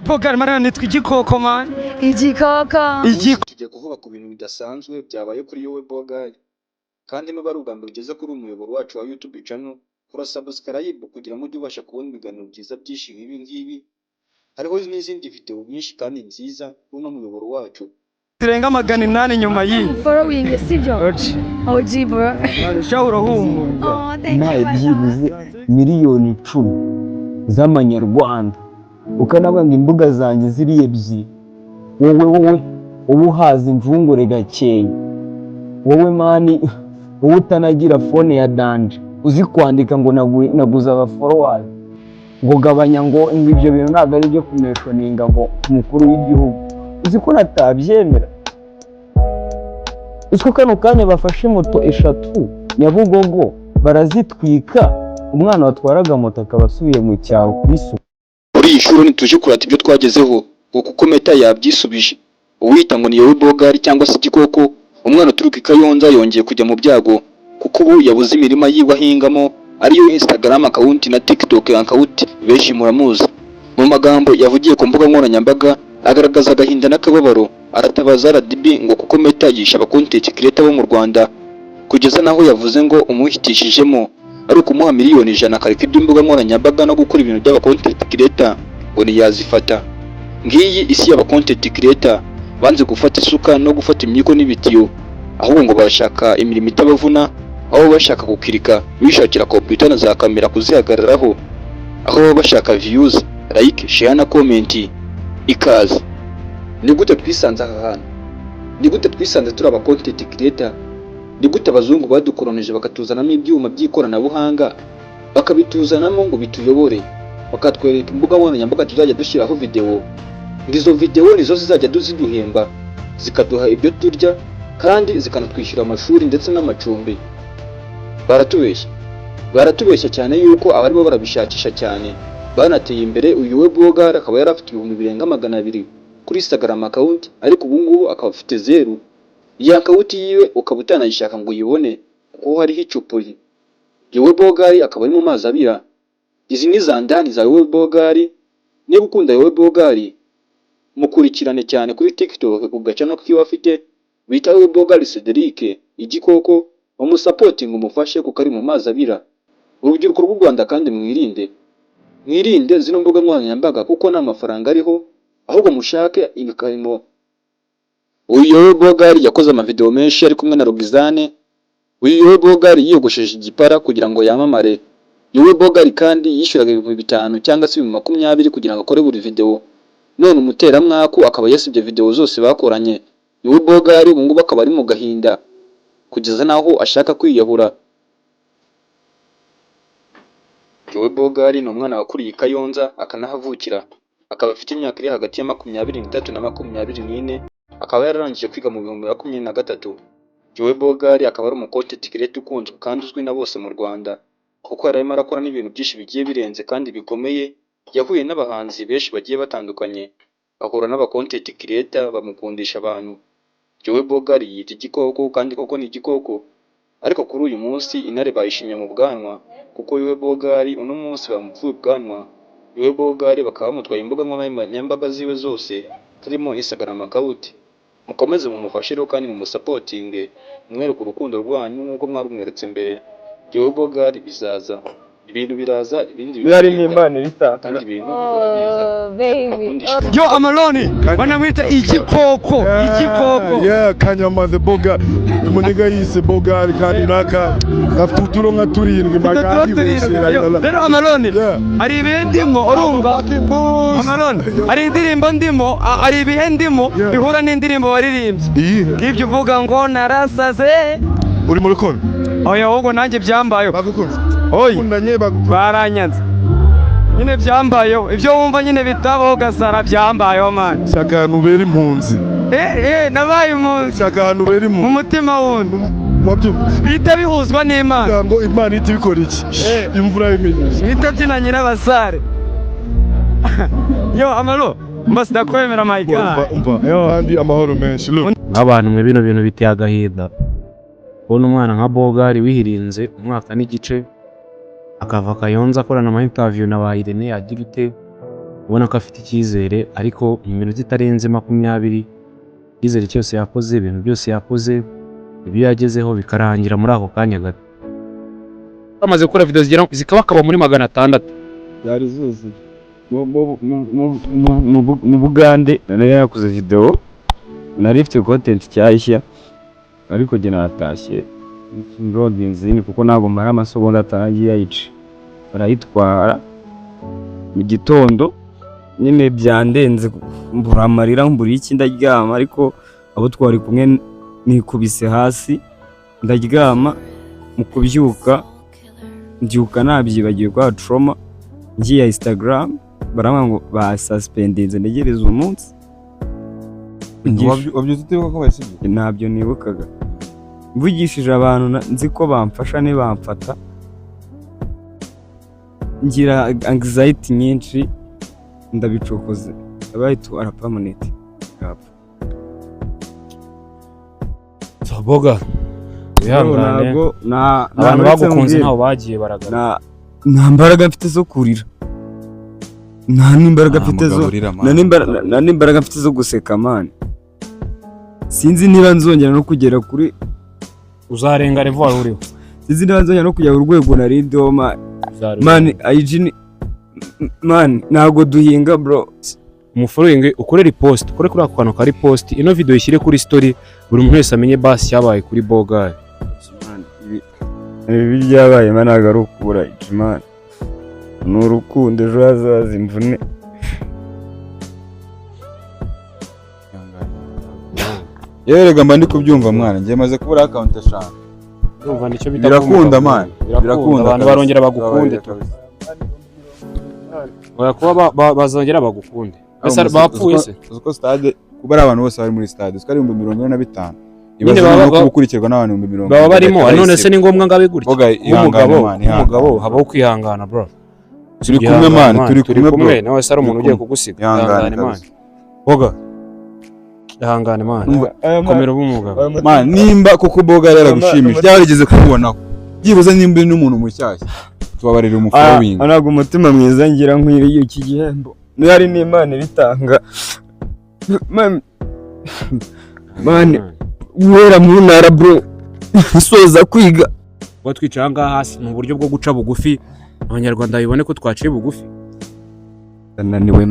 Bogari marana nitwa igikoko man. Igikoko. Igikoko. Tugiye kuvuga ku bintu bidasanzwe byabaye kuri yowe Bogari. Kandi niba ari ubwa mbere ugeze kuri uyu muyoboro wacu wa YouTube channel, kora subscribe kugira ngo ujye ubasha kubona ibiganiro byiza byinshi nk'ibi ngibi. Hariho n'izindi video nyinshi kandi nziza kuri uno muyoboro wacu. Zirenga 800 nyuma y'iyi. Following, sibyo? OG, bro. Sha, urahumura. Oh, thank Nawe you, my byibuze 10 miliyoni z'amanyarwanda, ukanavuga ngo imbuga zanjye ziri ebyiri, wowe uba uhaza imvungure gakenke, wowe man, wowe utanagira phone ya danger, uzi kwandika ngo naguze aba followers, ngo gabanya, ngo ibyo bintu ntabwo ari ibyo kumentioninga ngo umukuru w'igihugu. Uzi ko natabyemera? Uzi ko kano kanya bafashe moto eshatu Nyabugogo barazitwika, umwana watwaraga moto akaba asubiye mu cyaro kuri su Kuri iyi shuro ntituje kurata ibyo twagezeho ngo kuko Meta yabyisubije. Uwita ngo ni yowe Bogari cyangwa se igikoko, umwana uturuka i Kayonza, yongeye kujya mu byago kuko ubu yabuze imirima yiwe ahingamo, ariyo Instagram account na TikTok account. Benshi muramuzi. Mu magambo yavugiye ku mbuga nkoranyambaga agaragaza agahinda n'akababaro, aratabaza RDB ngo kuko Meta yishe aba content creator bo mu Rwanda, kugeza naho yavuze ngo umuhitishijemo ari ukumuha miliyoni 100 akareka iby'imbuga nkoranyambaga no gukora ibintu by'aba content creator, ngo ntiyazifata. Ngiyi isi y'aba content creator, banze gufata isuka no gufata imyiko n'ibitiyo, ahubwo ngo barashaka imirimo itabavuna, aho bashaka gukirika bishakira computer na za kamera kuzihagararaho, aho baba bashaka views, like, share na comment. Ikaze. Ni gute twisanze aha hantu? Ni gute twisanze turi aba content creator? Ni gute abazungu badukoronije bakatuzanamo ibyuma by'ikoranabuhanga, bakabituzanamo ngo bituyobore, bakatwereka imbuga nkoranyambaga tuzajya dushyiraho video, ngo izo video nizo zizajya ziduhemba, zikaduha ibyo turya kandi zikanatwishyura amashuri ndetse n'amacumbi? Baratubeshya, baratubeshya cyane yuko abarimo barabishakisha cyane banateye imbere. Uyu we Bogari akaba yari afite 200,000 kuri Instagram account, ariko ubu ngubu akaba afite zeru. Iyi account yiwe ukaba utanayishaka ngo uyibone kuko hariho icupuri. Yowe Bogari akaba ari mu mazi abira. Izi ni za ndani za Yowe Bogari. Niba ukunda Yowe Bogari, mukurikirane cyane kuri TikTok ku gacano kiwe afite bita Yowe Bogari Cedric Igikoko, bamusupportinga, umufashe kuko ari mu mazi abira. Urubyiruko rw'u Rwanda kandi, mwirinde, mwirinde zino mbuga nkoranyambaga kuko nta mafaranga ariho, ahubwo mushake ibikarimo. Uyu Yowe Bogari yakoze amavideo menshi ari kumwe na Rogizane. Uyu Yowe Bogari yiyogosheshe igipara kugira ngo yamamare. Yowe Bogari kandi yishyuraga 5000 cyangwa se 20,000 kugira ngo akore buri video, none umuteramwaku akaba yasibye video zose bakoranye. Yowe Bogari ubu ngubu akaba ari mu gahinda kugeza n'aho ashaka kwiyahura. Yowe Bogari ni umwana wakuriye i Kayonza akanahavukira, akaba afite imyaka iri hagati ya 23 na 24, akaba yararangije kwiga mu 2023. Yowe Bogari akaba ari umu content creator ukunzwe kandi uzwi na bose mu Rwanda, kuko yari arimo arakora n'ibintu byinshi bigiye birenze kandi bikomeye. Yahuye n'abahanzi benshi bagiye batandukanye, ahura n'aba content creator bamukundisha abantu. Yowe Bogari yita igikoko kandi koko ni igikoko, ariko kuri uyu munsi intare bayishimye mu bwanwa, kuko Yowe Bogari uno munsi bamupfuye ubwanwa. Yowe Bogari bakaba bamutwaye imbuga nkoranyambaga ziwe zose harimo Instagram account. Mukomeze mumufashe rero kandi mumusupportinge, mumwereke urukundo rwanyu nk'uko mwarumweretse mbere. Yowe Bogari bizaza, ibintu biraza, ibindi Biba ari nk'Imana ibitanga. Kandi ibintu bihora biza. Oh, baby. Oh. Yo, Amaloni, banamwita igikoko, igikoko. Yeah, Kanyama the Boga. Umuniga yise Bogari kandi naka gafite uturo nka turindwi magari. Rero Amaloni, Yeah. hari ibihe ndimo, urumva Amaloni, hari indirimbo ndimo, hari ibihe ndimo Yeah. bihura n'indirimbo waririmbye. Iyihe? Ngibyo uvuga ngo narasaze. Uri mu rukundo? Oya, ahubwo nanjye byambayeho. Bagukunze? Oya. Ukundanye bagukunze? Baranyanze nyine, byambayeho. Ibyo wumva nyine bitabaho ugasara, byambayeho man. Shaka ahantu ubera impunzi. Eh eh, nabaye impunzi. Shaka ahantu ubera mu impunzi. Mutima wundi. Wabyumva? Bihita bihuzwa n'Imana. Kugira ngo Imana ihite ibikora iki? Imvura y'imigisha. Bihita byina nyirabasare. Yo Amalo, mbasi ndakwemera, my Umva, God. umva, kandi amahoro menshi, look. Nk'abantu mwe, bino bintu biteye agahinda kubona umwana nka Bogari wihirinze umwaka n'igice, akava Kayonza akorana ama interview na ba Irene, agira ute. Ubona ko afite icyizere, ariko mu minota itarenze 20 icyizere cyose yakoze, ibintu byose yakoze, ibyo yagezeho bikarangira muri ako kanya gato. Bamaze gukora video zigera zikabakaba muri 600. Zari zuzuye mu Bugande. Nari yakoze video, nari ifite content nshyashya, ariko njye natashye loadinze nyine, kuko ntabwo mara amasegonda 5 yayica barayitwara. Mu gitondo nyine byandenze, mbura amarira, mbura iki, ndaryama. Ariko abo twari kumwe nikubise hasi ndaryama. Mu kubyuka mbyuka nabyibagiwe kwa trauma. Ngiye Instagram barambwira ngo basuspendinze, ntegereze umunsi. Wabyutse utibuka ko bayisibye? Ntabyo nibukaga. Mvugishije abantu nzi ko bamfasha ntibamfata, ngira anxiety nyinshi, ndabicokoze abaye permanent gap. Boga, wihangane. Ntabwo na Abantu uretse bagukunze nkubwire, ntaho bagiye baragaruka. Nta mbaraga mfite zo kurira, nta n'imbaraga mfite zo nta n'imbaraga mfite zo guseka, man. Sinzi niba nzongera no kugera kuri Uzarenga level wari uriho. Sinzi niba nzongera no kugera ku rwego nari ndiho, man. Uzarenga. Man, IG ni man, ntabwo duhinga, bro. Umufollowing, ukore repost, ukore kuri ako kantu ka repost, ino video ishyire kuri story, buri muntu wese amenye basi cyabaye kuri Bogari. Man, ibi byabaye, man, ntabwo ari ukubura IG, man, ni urukundo. Ejo hazaza imvune. Yewe rega mba ndi kubyumva, mwana, njye maze kubura account eshanu. Urumva nicyo bita Birakunda, kuba man. umugabo. Birakunda, abantu kabisa. barongera bagukunde. Babarira kabisa. Oya, kuba bazongera bagukunde. Ese bapfuye se? Uzi ko stade kuba ari abantu bose bari muri stade, uzi ko ari 45,000? Nyine Ibaze baba- noneho kuba ukurikirwa n'abantu ibihumbi Baba 40 barimo. bahise. None se ni ngombwa ngo abe gutya? Boga, Nk'umugabo, ihangane, man, nk'umugabo ihangane. habaho kwihangana, bro. Turi kumwe, man, turi kumwe, bro. Nawe se ari umuntu Turi ugiye kumwe. kugusiga? Ihangane Ihangane, man. kabisa. Boga, ihangane, man. Umva, Komera ube umugabo. Man, nimba koko Boga yaragushimishije, byaba yarigeze kukubonaho byibuze, nimba uri n'umuntu mushyashya, tubabarire umufollowing. Ntabwo umutima mwiza ngira nkwiriye iki gihembo, niyo ari n'Imana ibitanga. Man, man, guhera mu ntara, bro, nsoza kwiga. Kuba twicaye aha ngaha hasi ni uburyo bwo guca bugufi, Abanyarwanda babibone ko twaciye bugufi. Ndananiwe.